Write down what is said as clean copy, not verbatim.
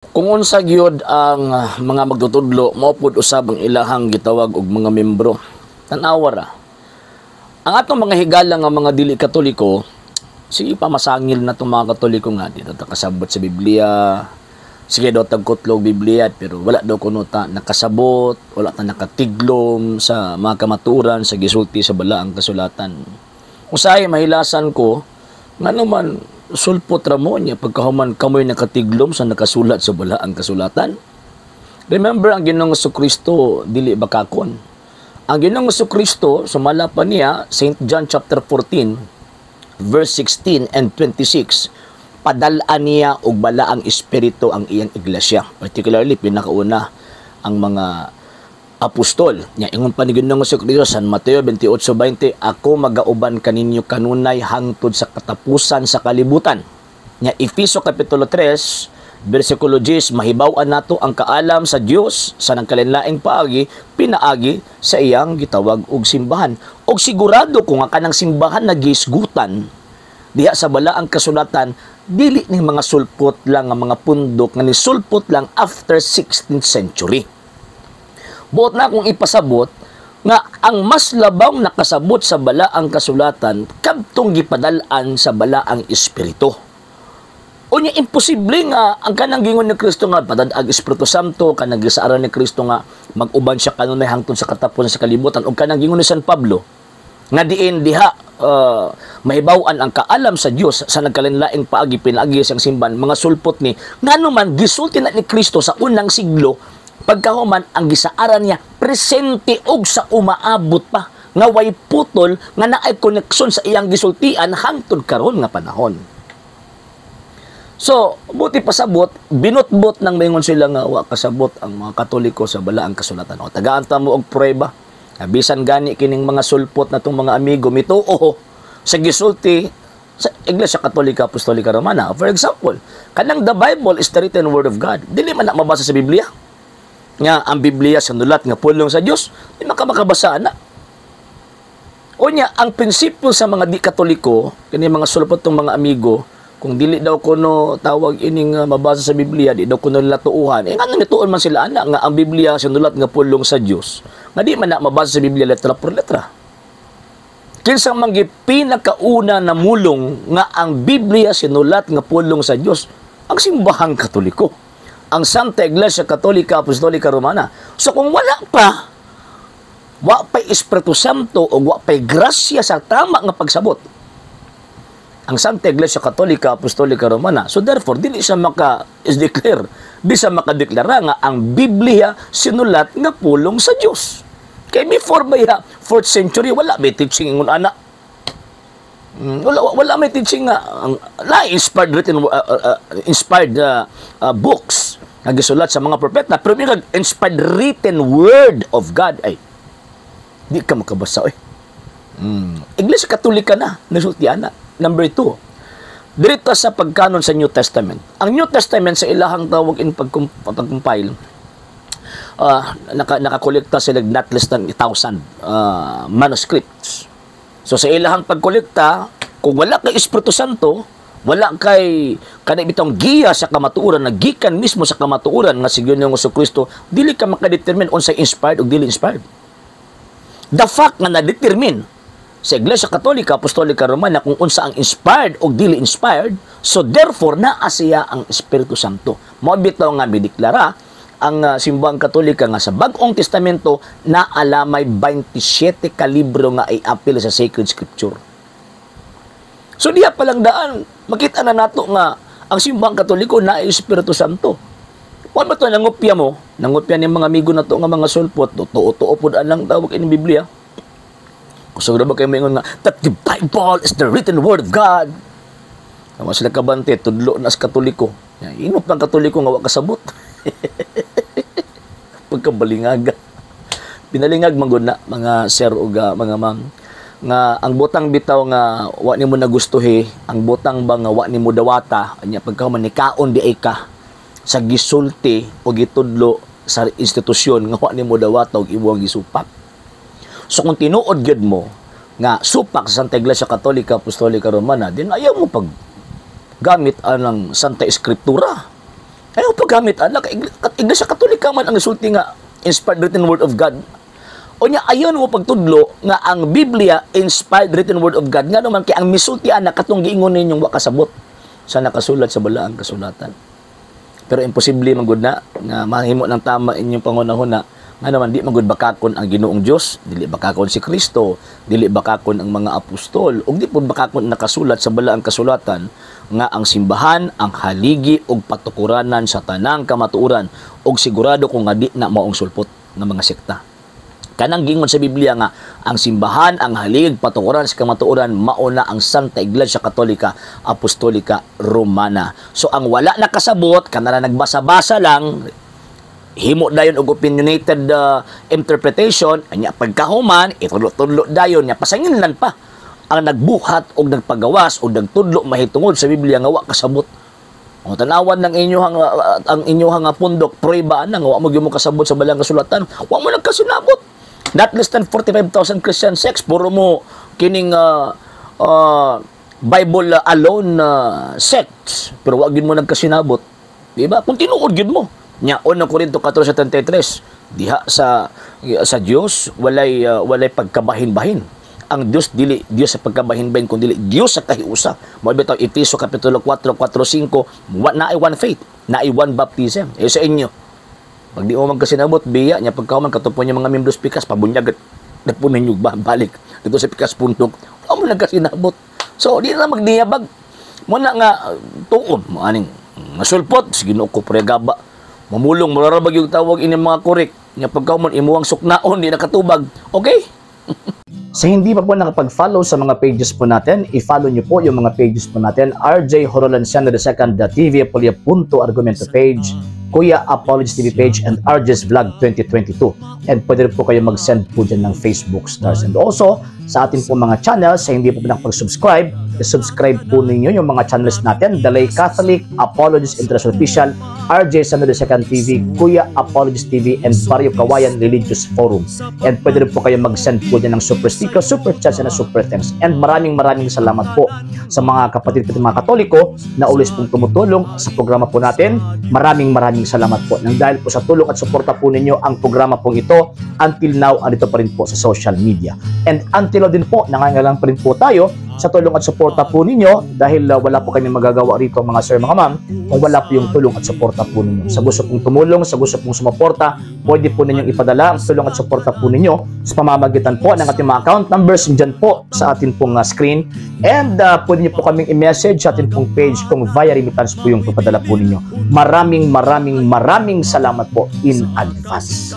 Kung unsa gyud ang mga magtutudlo, mao pud usab ang ilahang gitawag og mga membro. Tan-awa ra. Ang atong mga higala nga mga dili Katoliko, sige pa masangil na itong mga Katoliko nga di ta kasabot sa Biblia. Sige daw tag kutlog Biblia, pero wala daw kuno ta nakasabot, wala ta nakatiglom sa mga kamatuoran sa gisulti sa Balaang Kasulatan. Usahay mahilasan ko ngano man sulpot ra mo niya pagkahuman kamoy nakatiglom sa nakasulat sa Balaang Kasulatan. Remember, ang Ginoong Kristo dili bakakon. Ang Ginoong Kristo, sumala pa niya St. John chapter 14 verse 16 and 26, padal-an niya og Balaang Espiritu ang iyang iglesia. Particularly, pinakauna ang mga apostol. Nya ingon pa ni Ginoong Kristo, San Mateo 28:20, "Ako magauban kaninyo kanunay hangtod sa katapusan sa kalibutan." Nya Efeso kapitulo 3 versikulo 10, mahibaw-an nato ang kaalam sa Dios sa nagkalainlaing paagi pinaagi sa iyang gitawag og simbahan. Og sigurado ko nga kanang simbahan na gihisgutan diha sa Balaang Kasulatan, dili ning mga sulpot lang nga mga pundok nga nisulpot lang after 16th century. Buot na akong ipasabot nga ang mas labaw nakasabot sa Balaang Kasulatan kadtong gipadal-an sa Balaang Espiritu. Unya imposible nga ang kanang gingon ni Kristo nga padad-ag Espiritu Santo, kanang gisaaran ni Kristo nga mag-uban siya kanunay hangtod sa katapusan sa kalibutan, ug kanang gingon ni San Pablo nga diin diha mahibaw-an ang kaalam sa Dios sa nagkalainlaing paagi pinaagi siyang simbahan, mga sulpot ni. Ngano man gisulti na ni Kristo sa unang siglo, pagkahuman ang gisaaran niya presente og sa umaabot pa nga way putol, nga naay koneksyon sa iyang gisultian hangtod karon nga panahon. So, buti pasabot, binutbot nang maingon sila nga wa kasabot ang mga Katoliko sa Balaang Kasulatan. O, tagaan ta mo og prueba. Bisan gani kining mga sulpot na tong mga amigo mituo sa gisulti sa Iglesia Katolika Apostolika Romana. For example, kanang "The Bible is the written word of God." Dili man na mabasa sa Biblia nga ang Biblia sinulat nga pulong sa Dios, di man ka makabasa na. Unya, ang prinsipyo sa mga di Katoliko, kini mga sulpot tong mga amigo, kung dili daw kuno tawag ining mabasa sa Biblia, di daw kuno nila tuuhan. Eh ngano nituon man sila ana nga ang Biblia sinulat nga pulong sa Dios, nga di man na mabasa sa Biblia letra por letra? Kinsa man pinakauna na mulong nga ang Biblia sinulat nga pulong sa Dios? Ang Simbahang Katoliko. Ang Santa Iglesia Katolika Apostolika Romana. So kung wala pa, wa pa'y Espiritu Santo o wa pa'y grasya sa tama nga pagsabot ang Santa Iglesia Katolika Apostolika Romana. So therefore, dili siya maka-declare, di siya makadeklara nga ang Biblia sinulat nga pulong sa Dios. Kay before ba ya, 4th century, wala may teaching ingon ana. Wala may teaching nga ang na inspired written inspired books nga gisulat sa mga propeta, pero may inspired written word of God ay di ka makabasa eh. Iglesia Katolika na nasulti ana. Number 2, dirito sa pagkanon sa New Testament. Ang New Testament, sa ilahang tawag in pag-compile, nakakolekta sila not less than 1,000 manuscripts. So sa ilahang pagkolekta, kung wala kay Espiritu Santo, wala kay kanay bitong giya sa kamatuoran na gikan mismo sa kamatuoran nga si Ginoong Kristo, dili ka makadetermine unsay inspired o dili inspired. The fact nga na-determine sa Iglesia Katolika Apostolika Romana kung unsa ang inspired o dili inspired, so therefore naa siya ang Espiritu Santo. Mao bitaw nga bideklara ang Simbahang Katolika nga sa Bag-ong Testamento na alamay 27 ka libro nga iapil sa Sacred Scripture. So diha pa lang daan, makita na nato nga ang Simbahang Katoliko na Espiritu Santo. Wa ba to nangopya mo? Nangopya ni mga amigo nato nga mga sulpot, totoo-totoo pud anang tawag ini Biblia. Kusog ba kayo maingon nga that the Bible is the written word of God? Tama sila kabante, tudlo na sa Katoliko. Inop ng Katoliko nga wa kasabot. Pagkabalingaga. Pinalingag man gud na, mga sir ug mga ma'am, nga ang butang bitaw nga wa nimo nagustuhi, ang butang ba nga wa nimo dawata, anya pagka man nikaon di ay ka sa gisulti o gitudlo sa institusyon nga wa nimo dawata og imong gisupak. So kung tinuod gyud mo nga supak sa Santa Iglesia Katolika Apostolika Romana, din ayaw mo pag gamit anang Santa Escritura. Ayaw paggamit ana kay Iglesia Katolika man ang nasulti nga inspired written word of God. O nya ayon mo pagtudlo nga ang Biblia inspired written word of God, ngano man kay ang misulti ana katong giingon ninyong wa kasabot sa nakasulat sa balaang kasulatan? Pero imposible man gud na nga mahimo ng tama inyong pangunahuna, nga naman di man gud bakakon ang Ginoong Dios, dili bakakon si Kristo, dili bakakon ang mga apostol, ug di pud bakakon nakasulat sa balaang kasulatan nga ang simbahan ang haligi ug patukuranan sa tanang kamatuoran. Ug sigurado ko nga di na maong sulpot ng mga sekta. Kanang gingon sa Biblia nga ang simbahan ang halig patukuran sa kamatuoran, mao na ang Santa Iglesia Katolika Apostolika Romana. So ang wala nakasabot, kanang nagbasa-basa lang, himo dayon og opinionated interpretation, anya pagkahuman itudlo-tudlo dayon nya pasanginlan pa ang nagbuhat og nagpagawas og nagtudlo mahitungod sa Biblia nga wa kasabot. O tanawan ng inyong ang inyong pundok, prueba na nga wa mo gyud mo kasabot sa balaang kasulatan, wa mo nagkasinabot. Not less than 45,000 Christian sects, puro mo kining Bible alone sects, pero wa gyud mo nagkasinabot. Di ba? Kung tinuod gyud mo. Nya 1 Korinto 14:73, diha sa Dios walay pagkabahin-bahin. Ang Dios dili Dios sa pagkabahin-bahin kun dili Dios sa kahiusa. Mao bitaw Efeso kapitulo 4, 4, 5, wa naay one faith, naay one baptism. Eh sa inyo, pag di mo magkasinabot, biya niya pagkahuman katupon niya mga membros pikas, pabunyag at po ninyo ba, balik dito sa pikas pundok. Wa mo nagkasinabot. So, di na magdiyabag. Muna nga, tuon, mo aning masulpot, sige Ginoo ko, pregaba. Mamulong, mararabag yung tawag ini mga korek. Nya pagkahuman, imuang suknaon, di nakatubag. Okay? Sa hindi pa po nakapag-follow sa mga pages po natin, i-follow nyo po yung mga pages po natin. RJ Horolanciano II, TV Apolia Punto Argumento page, Kuya Apologies TV page, and RJ's Vlog 2022. And pwede rin po kayo mag-send po dyan ng Facebook stars. And also, sa atin po mga channels, sa hindi po nakapag-subscribe, i-subscribe po ninyo yung mga channels natin: Dalay Catholic, Apologies International Official, RJ Sano II TV, Kuya Apologies TV, and Barrio Kawayan Religious Forum. And pwede rin po kayo mag-send po dyan ng super sticker, super chats, and super thanks. And maraming maraming salamat po sa mga kapatid ko, mga Katoliko na always pong tumutulong sa programa po natin. Maraming maraming salamat po. Nang dahil po sa tulong at suporta po ninyo, ang programa pong ito until now andito pa rin po sa social media. And until now din po, nangangailangan pa rin po tayo sa tulong at suporta po ninyo dahil wala po kami magagawa rito, mga sir, mga ma'am, kung wala po yung tulong at suporta po ninyo. Sa gusto pong tumulong, sa gusto pong sumuporta, pwede po ninyong ipadala ang tulong at suporta po ninyo sa pamamagitan po ng ating mga account numbers dyan po sa atin pong screen. And pwede niyo po kaming i-message sa atin pong page kung via remittance po yung papadala po ninyo. Maraming maraming maraming salamat po in advance.